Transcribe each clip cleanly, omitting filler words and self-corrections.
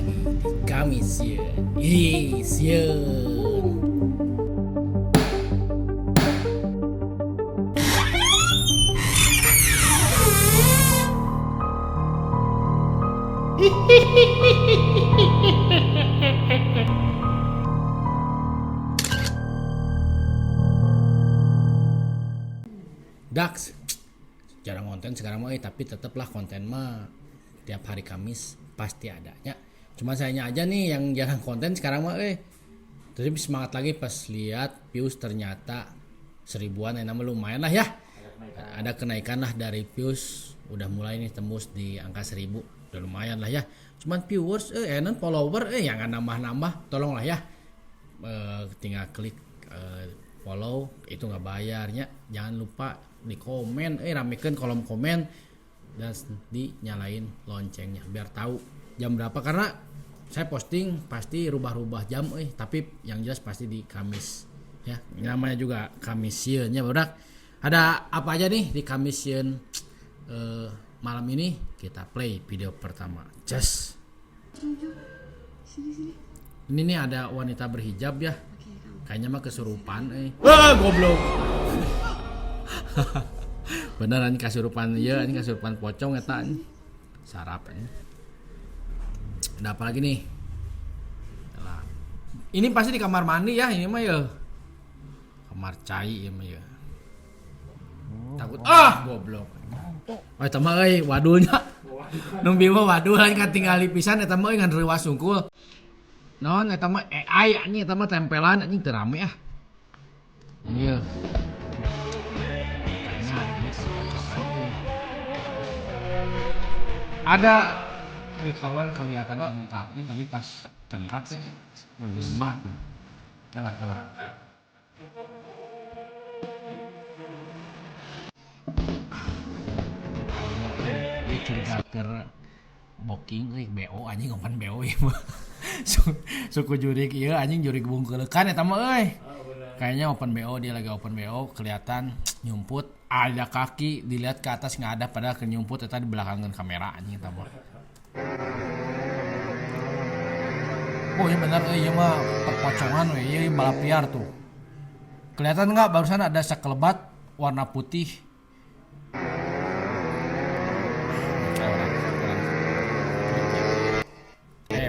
lagi di Kamis Sieun. Ih, sieun. Dax jarang konten sekarang mah, tapi tetaplah konten mah tiap hari Kamis pasti adanya. Cuma sayanya aja nih yang jarang konten sekarang mah. Tapi semangat lagi pas lihat views ternyata 1000-an, ya nama lumayan lah ya. Ada kenaikan lah dari views, udah mulai nih tembus di angka 1000, udah lumayan lah ya. Cuman viewers enak follower yang nggak nambah-nambah, tolonglah ya. Tinggal klik follow itu nggak bayarnya. Jangan lupa di komen, ramekan kolom komen dan dinyalain loncengnya biar tahu jam berapa, karena saya posting pasti rubah-rubah jam, tapi yang jelas pasti di Kamis ya, namanya juga Kamis sieunnya barudak. Ada apa aja nih di Kamis sieun malam ini? Kita play video pertama. Just ini nih ada wanita berhijab ya, kayaknya mah kesurupan. Ah, goblok. Beneran kasurupan ya, ini kasurupan pocong eta anjing. Sarap ini. Ada apa lagi nih? Alah. Ini pasti di kamar mandi ya, ini mah ya. Kamar cai ya mah ya. Takut ah, goblok. Oh, eta mah euy wadulnya. Numbi mah wadul anjing katingali pisan eta mah euy ngan reuwas sungkul. Naon eta mah AI anjing, eta mah tempelan anjing teu rame ah. Iya. Ada di kawan kelihatan lengkapnya, tapi pas lengkap sih lemah. Salah, salah. Ini curiga ke booking euy, BO anjing, open BO ieu mah. Suku jurik ieu anjing, jurik bungkeulekan eta mah euy. Kayaknya open BO, dia lagi open BO, kelihatan nyumput, ada kaki, dilihat ke atas nggak ada, padahal kenyumput eta di belakangan kamera anjing eta mah. Oh iya benar, iya mah perpocongan we, iya balap liar tuh. Kelihatan nggak barusan ada sekelebat warna putih.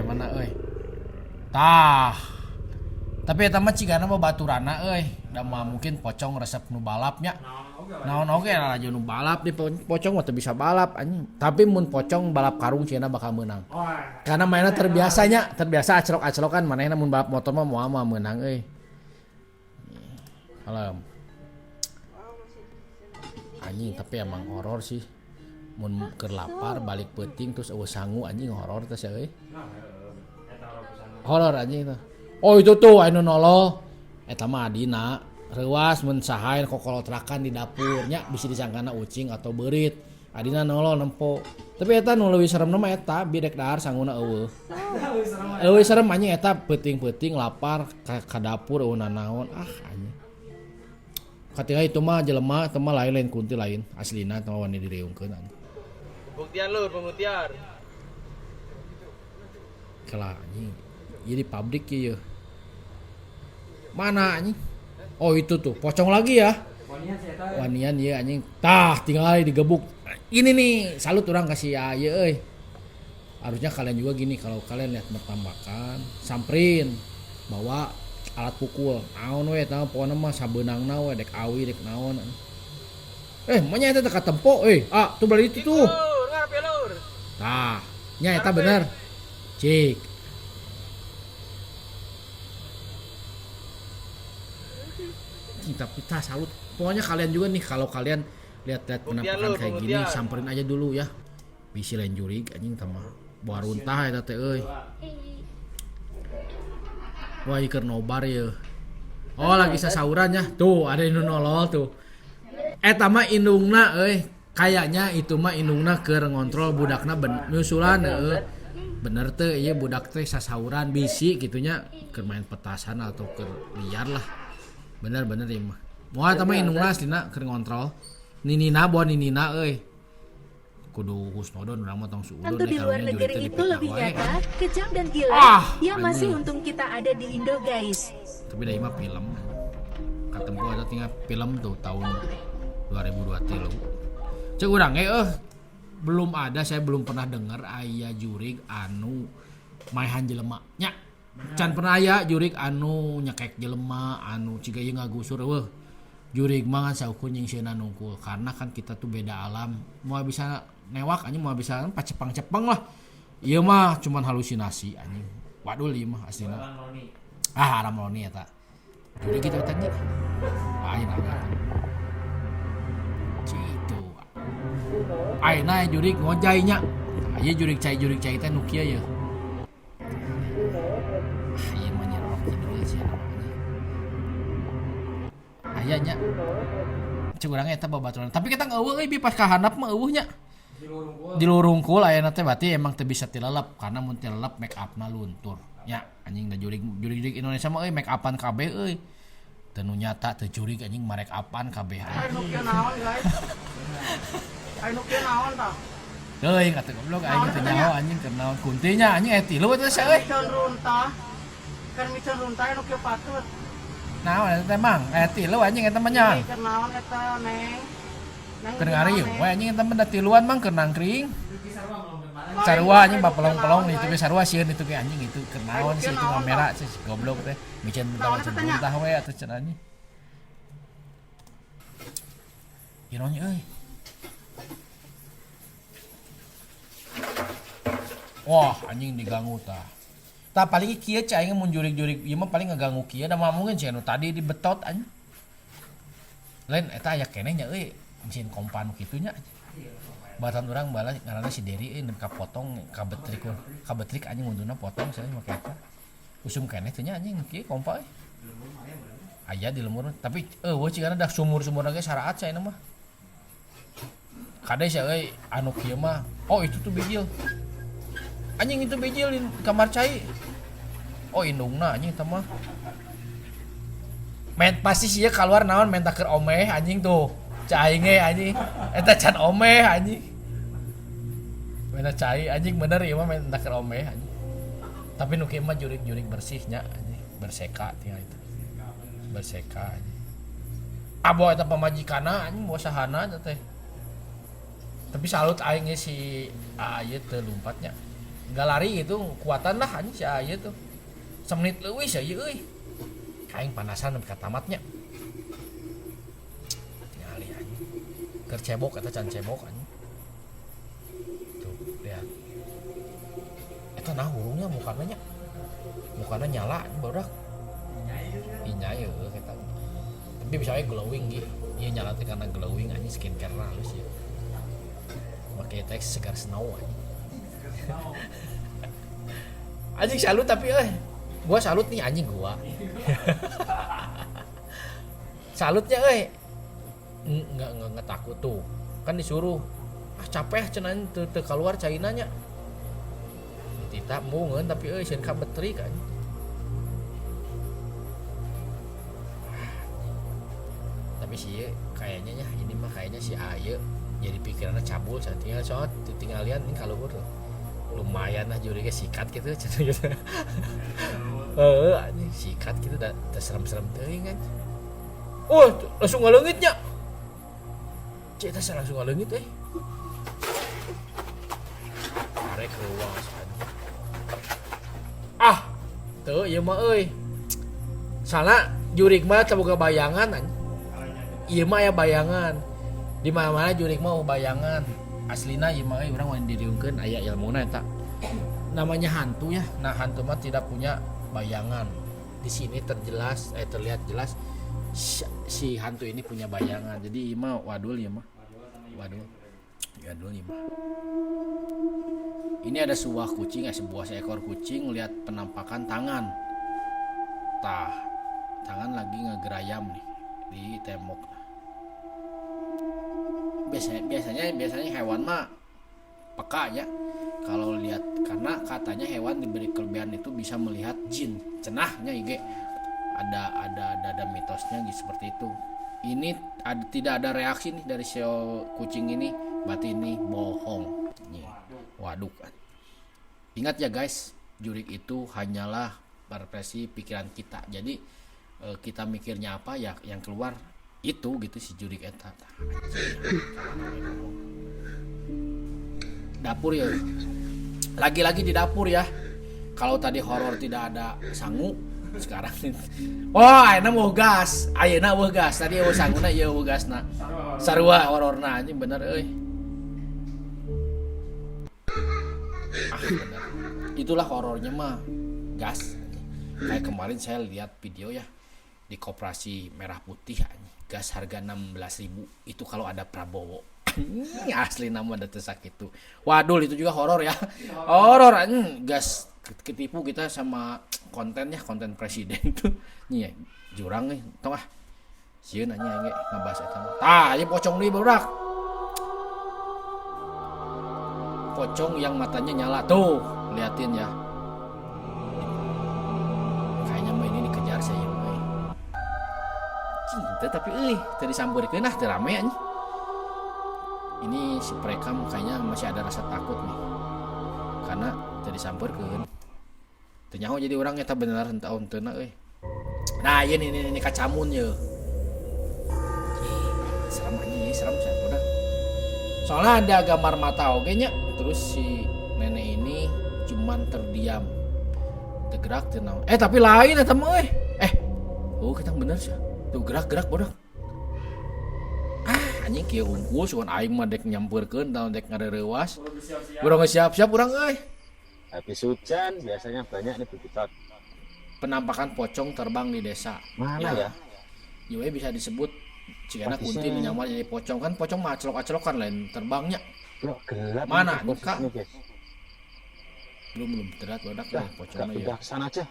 Mana euy? Tah. Tapi eta mah cigana mah baturana euy. Da mah mungkin pocong resep nu balapnya. Naon oge lah nu balap di pocong mah teu bisa balap anjing. Tapi mun pocong balap karung cina bakal menang. Karena mainnya terbiasanya, terbiasa aclok-aclokan manehna mun balap motor mah moal mah menang euy. Alam. Anjing tapi emang horor sih. Mun keur lapar balik peuting terus eueuh sangu anjing horor teh euy. Horor anjing teh. Oh itu tuh anu nolol eta mah adina reuas mun sahaen kokolotrakan di dapurnya bisa disangkana ucing atau beurit. Adina nolol nempo. Tapi eta nu leuwih seremna mah eta bidek dahar sanguna eueuh. Leuwih serem anjing eta peuting-peuting lapar ka dapur eueuh nanaon ah anjing. Katingali itu mah jelema eta mah lain-lain kunti lain aslina eta mah wani direungkeun anjing. Pembuktian lur, pembuktian. Kalah anjing. Jadi pabrik ieu. Mana anjing? Oh itu tuh, pocong lagi ya. Wanian ya anjing. Tah, tinggal digebuk. Ini nih, salut orang kasih ya ieu euy. Harusnya kalian juga gini kalau kalian lihat pertambakan, samperin bawa alat pukul. Naon we eta pokona mah sabeunangna we dek awi dek naon. Manya eta teh katempo euy. Ah, tuh balik itu tuh. Tah, nya eta bener. Cik. Kita salut. Pokoknya kalian juga nih kalau kalian lihat-lihat penampakan kayak gini samperin aja dulu ya. Bisi lain jurig anjing tambah buah runtah eta teh euy. Wah, ieu keur nobar ye. Oh, lagi sasauran ya. Tuh, ada nu nolol tuh. Eta mah indungna euy. Kayaknya itu mah indungna keur ngontrol budakna nyusulan euy. Bener teh ieu budak teh sasauran bisi gitunya keur main petasan atau keur liar lah. Bener-bener ieu mah. Moal eta mah indungna aslina keur ngontrol. Ninina bawa ninina euy. Kudu husnudon urang mah, tong suudon. Hantu di luar karunya jurig negeri teh itu dipitnah lebih wae. nyata, kejam dan gila. Ah, Ya masih anjing. untung kita ada di Indo guys. Tapi dari mah film katempo ada tinggal film tuh tahun 2023. Cek urang ge belum ada, saya belum pernah dengar aya jurig anu maehan jelema nya. Can pernah aya jurig anu nyekek jelema, anu ciga ieu ngagusur eueuh. Jurig mah ngan saukur nyingseuna nungkul, karena kan kita tuh beda alam, moal bisa newak anjing, moal bisa pacepang-cepeng lah. Ieu mah cuman halusinasi anjing, wadul ieu mah aslina. Ah, haram roni eta jurig kita tanya lain aja citu. Ayeuna jurig ngojay nya, aya jurig cai, jurig cai teh nu kieu ye. Ah, ieu mah Nyi Roro Kidul sih namanya. Aya nya, cek urang eta babaturan, tapi kita eueuh euy, bi pas ka handap mah eueuh nya, di lurungkul ayeuna teh. Berarti emang teu bisa tilelep, karena mun tilelep make upna luntur nya anjing. Da jurig jurig Indonesia mah euy make upan kabeh euy, teu nu nyata teu jurig anjing, make upan kabeh. Ayo nu kieu naon guys? Ayo nu kieu naon tah? Teuing atuh goblok, aing teu nyaho anjing keur naon kuntinya anjing, aya tilu atuh sia euy. Miceun runtah. Keur miceun runtah nu kieu patut. Naon eta teh mang? Aya tilu anjing eta mah nya. Ih, keur naon eta neng? Neng Keur ngariung naon, we Neng? anjing eta mah da tiluan mang, keur nangkring. Sarua anjing bapelong-pelong itu ge sarua sieun itu ge anjing, itu keur naon sih itu ngamera sih goblok teh. Miceun Naon miceun eta tanya? runtah we atuh cenah anjing. Ironi euy. Wah, anjing diganggu tah. Tah paling kieu cai aing mun jurig-jurig ieu mah paling ngeganggu kieu, da mah mungkin sia nu tadi dibetot anjing. Lain eta aya keneh nya euy, mesin kompa nu kitu nya. Batan urang bala ngaranna si Dery euy, nepi ka potong kabetrik kabetrik anjing, untuna potong sia make eta. Usum keneh teh nya anjing kieu kompa euy. Aya di lembur, tapi eueuh cigana da sumur-sumur ge saraat sia mah. Kade sia euy anu kieu mah. Oh, itu tuh bijil. Anjing itu bijil di kamar cai. Oh, indungna anjing eta mah. Men pasti sih keluar naon menta keur omeh anjing tuh. Cai aing ge anjing. Eta can omeh anjing. Menta cai anjing, bener ieu mah menta keur omeh anjing. Tapi nu kieu mah jurig-jurig bersihnya anjing, berseka tinggal itu. Berseka anjing. Abo eta pamajikanna anjing, bawa sahana eta teh. Tapi salut aing ge si Aye teu lompatnya. Enggak lari itu kuatan lah anjing si Aye tuh. Semenit leuwih sia ieu euy. Aing panasan nepi ka tamatnya. Tingali anjing. Keur cebok eta can cebok anjing. Tuh, lihat. Eta nah hurungnya mukana nya. Mukana nyala anjing barudak. Ih nyai eueuh eta. Tapi bisa we glowing gitu. Ieu nyala teh karena glowing anjing, skincare halus ya. Make teh segar snow anjing. Anjing salut tapi euy. Gua salut nih anjing gua. Salutnya euy. Enggak takut tuh. Kan disuruh. Ah capek cenah teu teu keluar caina nya. Tita embungeun tapi euy sieun kabetrik anjing. Tapi sih kayaknya nya ini mah kayaknya si Aye jadi pikirannya cabul saya tinggal soal tinggal lihat ini kalau tuh lumayan lah jurignya sikat gitu cenah gitu. Heeh anjing sikat gitu da teu serem-serem teuing kan. Oh, langsung ngaleungit nya. Cek teh langsung ngaleungit euy. Arek leuwas anjing. Ah, teu ieu mah euy. Salah jurig mah teu boga bayangan anjing. Ieu mah aya bayangan. Di mana-mana jurig mah bayangan. Aslina ieu mah euy urang wani diriungkeun aya ilmuna eta. Namanya hantu ya. Nah, hantu mah tidak punya bayangan. Di sini terjelas terlihat jelas si hantu ini punya bayangan. Jadi ieu mah wadul ieu mah. Wadul. Wadul ieu mah. Ini ada sebuah kucing, sebuah seekor kucing lihat penampakan tangan. Tah, tangan lagi ngegerayam nih di tembok. Biasanya hewan mah peka ya kalau lihat, karena katanya hewan diberi kelebihan itu bisa melihat jin cenahnya IG ada mitosnya gitu seperti itu. Ini tidak ada reaksi nih dari si kucing ini. Berarti ini bohong. Nih, waduh. Ingat ya guys, jurik itu hanyalah persepsi pikiran kita. Jadi kita mikirnya apa ya yang keluar itu gitu si jurik eta. Tah, anjing. Dapur ya. Lagi-lagi di dapur ya. Kalau tadi horor tidak ada sangu, sekarang wah, ayeuna mau gas. Ayeuna euweuh gas. Tadi euweuh sanguna, ieu euweuh gasna. Sarua hororna, anjing, bener euy. Ah, bener. Itulah horornya mah gas. Kayak kemarin saya lihat video ya di koperasi Merah Putih, anjing. Gas harga 16.000 itu kalau ada Prabowo. Anjing, asli nama ada tesak itu. Waduh, itu juga horor ya. Horor anjing, gas ketipu kita sama kontennya, konten presiden tuh. Nih ya, jurang nih, tong ah. Sieun anjing aing ge ngebahas eta mah. Tah, ieu pocong deui, barudak. Pocong yang matanya nyala tuh, liatin ya. Kayaknya mah ini dikejar saya mah. Cinta tapi euy, teu disampeurkeun ah, teu rame anjing. Ini si perekam kayaknya masih ada rasa takut nih. Karena teu disampeurkeun. Teu nyaho jadi urang eta bener henteu henteu euy. Nah, ieu nih, ini kacamun ye. Ih, serem anjing, ieu serem saya udah. Soalnya ada gambar mata oge nya. Terus si nenek ini cuman terdiam. Tergerak teu naon. Eh, tapi lain eta mah euy. Eh, oh kita bener sih. Tuh gerak-gerak bodoh. Ah, anjing kieu unggul sugan aing mah dek nyampeurkeun taun dek ngareurewas. Urang geus siap-siap urang euy. Habis hujan biasanya banyak nih begitu. Penampakan pocong terbang di desa. Mana ya? Ieu bisa disebut cigana Posisinya- kunti nyamar jadi pocong kan, pocong mah acelok-acelokan lain terbangnya. Loh, gelap Mana? ini posisinya, Buka. guys. Belum belum terlihat badak Udah, nih pocongnya ya. udah kesana aja.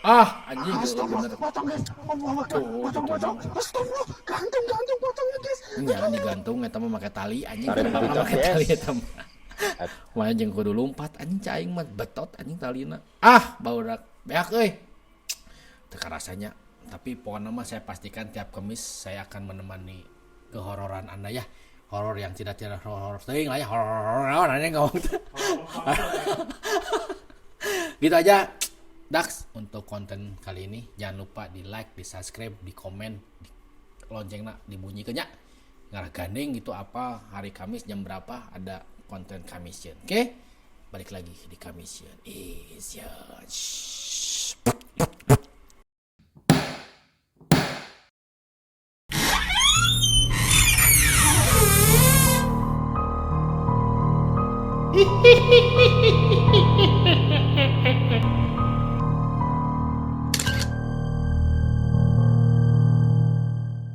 Ah, anjing Astagfirullah, bener. pocong guys. Allah Akbar. Tuh, Pocong, gitu. pocong. Astagfirullah, gantung, gantung pocongnya guys. Nya digantung eta mah make tali anjing, Tarik terbang begitu, make guys. tali eta mah. Wah, jeung kudu lompat anjing, cai aing mah betot anjing talina. Ah, barudak beak euy. Teu karasanya, tapi pokoknya mah saya pastikan tiap Kamis saya akan menemani kehororan Anda ya. Horor yang tidak tidak horor teuing lah ya, horor anjing ngomong teh. Gitu aja Dax untuk konten kali ini. Jangan lupa di like, di subscribe, di komen, di loncengna dibunyikan ya. Ngarah gandeng gitu apa hari Kamis jam berapa ada konten Kamisian. Oke? Balik lagi di Kamisian. Is ya. Shh. Hihihihihi.